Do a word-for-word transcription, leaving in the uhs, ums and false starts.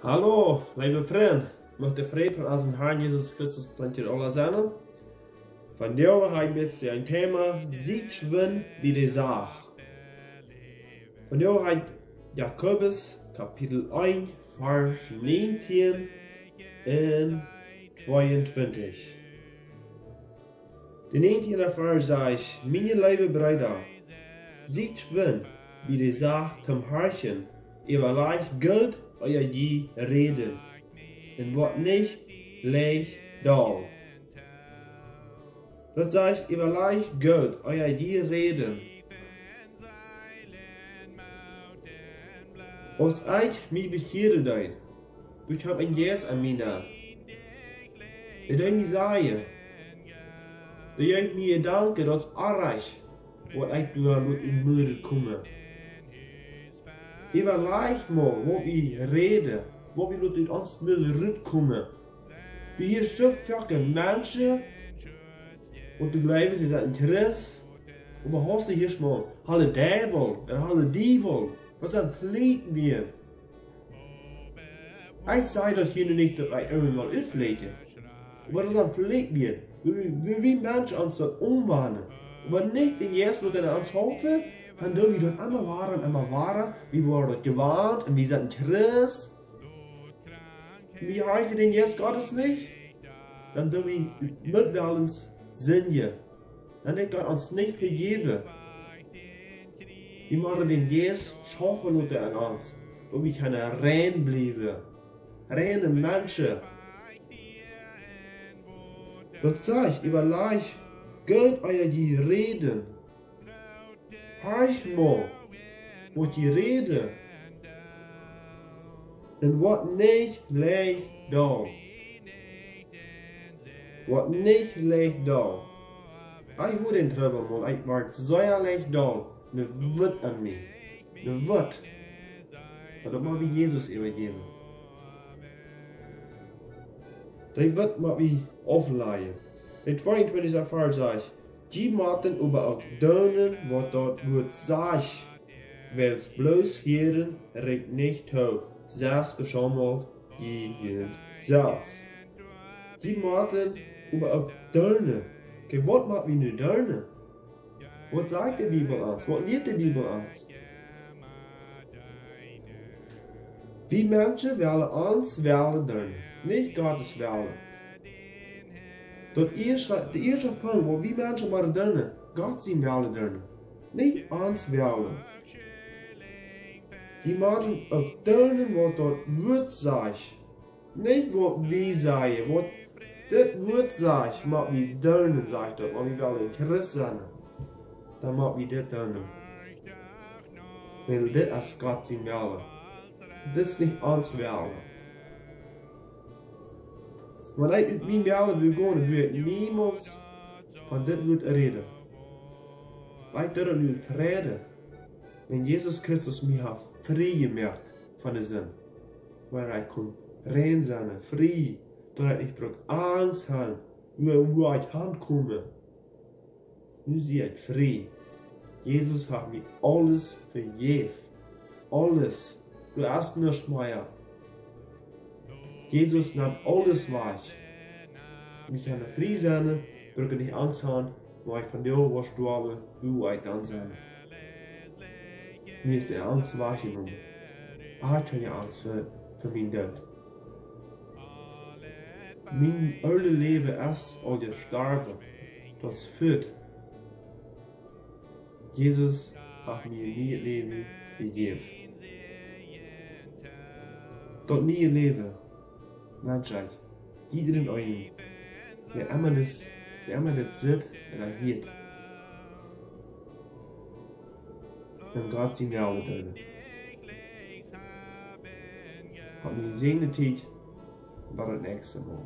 Hallo, leewe Frind. Mucht de Fräd von onsen Harn Jesus Christus met junt aula sennen. Vondoag hab ekj met junt een Thema: Sitt schwind bie de Sach. Vondoag hab ekj Jakobus Kapitel eent, Varsch näajentieen un tweeuntwintich. De näajentieenda Varsch sajcht: Miene leewe Breeda, sitt schwind bie de Sach toom horchen, äwalajcht goot, ea jie räden, un woat nich leicht doll. Daut sajcht: Äwalajcht goot, ea jie räden. Aus ekj mie bekjieren deed, doa kjeem een Jeist aun mie nenn. Dee deed mie sajen, dee deed mie danken, daut es oajch, waut ekj doa lot ut mie rutkomen. Äwalajcht mol, waut wie räden, waut wie lot ut ons Mul rutkomen. Du hieescht soo väl Menschen, waut du jleewen, see sent Christen, oba hast du hieescht mol: Halle Däwel, un Halle Diewel. Waut sent Flieken wie? Ekj saj daut hia nu nich, daut ekj irjentwäm utflieekj. Oba daut sent Flieken wie. Wie, wie, wie Menschen ons daut aunwanen. Oba nich dän Jeist, waut en ons schaufen, dan doo wie daut emma wada un emma wada. Wie woaren daut jewant un wie sent Christen. Wie horchen dän Jeist Gottes nich, dan doo wie met Wellen sindjen. Dan deit Gott ons nich vejäwen. Wie motten dän Jeist schaufen loten aun ons, daut wie kjennen rein bliewen. Reine Menschen. Daut sajcht: Äwalajcht goot, ea jie räden. Horcht mol, waut jie räden. Un woat nich leicht doll. Woat nich leicht doll. Ekj hieed dän Trubbel mol, ekj wort sea leicht doll. Ne Wut aun mie. Ne Wut. Oba daut mott wie Jesus äwajäwen. Dee Wut mott wie auflajen. De tweeuntwintichste Varsch sajcht: Jie motten oba uk doonen, waut daut Wuat sajcht. Wiels bloos hieren rieekjt nich too, sest beschaumelt jie junt selfst. Jie motten oba uk doonen. Okay, waut mott wie nu doonen? Waut sajcht de Bibel ons? Waut lieet de Bibel ons? Wie Menschen wellen ons Wellen doonen, nich Gott sien Wellen. Daut ieeschte, de ieeschte Punkt, waut wie Menschen motten doonen, Gott sien Wellen doonen, nich ons Wellen. Wie motten uk doonen, waut daut Wuat sajcht. Nich waut wie sajen, waut dit Wuat sajcht, mott wie doonen, sajcht daut, wan wie wellen Christ sennen. Dan mott wie dit doonen. Wiels dit es Gott sien Wellen. Dit es nich ons Wellen. Wan ekj ut mien Wellen wudd gonen, wudd ekj niemols von dit Wuat räden. Wiels ekj doo daut nu Fräd, wiels Jesus Christus mie haft frie jemoakt von de Sind. Wua ekj kunn rein sennen, frie, daut ekj nich brukt Angst haben, wua, wua ekj hankomen. Nu sie ekj frie. Jesus haft mie aules vejäft. Aules. Doa es nuscht mea. Jesus nemt aules wajch. Wie kjennen frie sennen, bruken nich Angst haben, wan ekj vondoag woa stoawen, wua woa ekj dan sennen? Mie es de Angst wajchjenomen. Ekj hab kjeene Angst fa, fa mienen Doot. Mien oolet Läwen es aul jestorwen. Daut es fort. Jesus haft mie een nieet Läwen jejäft. Daut nieet Läwen, Menschheit, jieda eena, wäa emma dit, wäa emma dit sitt un hieet, un Gott sien Wellen doonen. Hab ne jesäajende Tiet, bat daut näakjste Mol.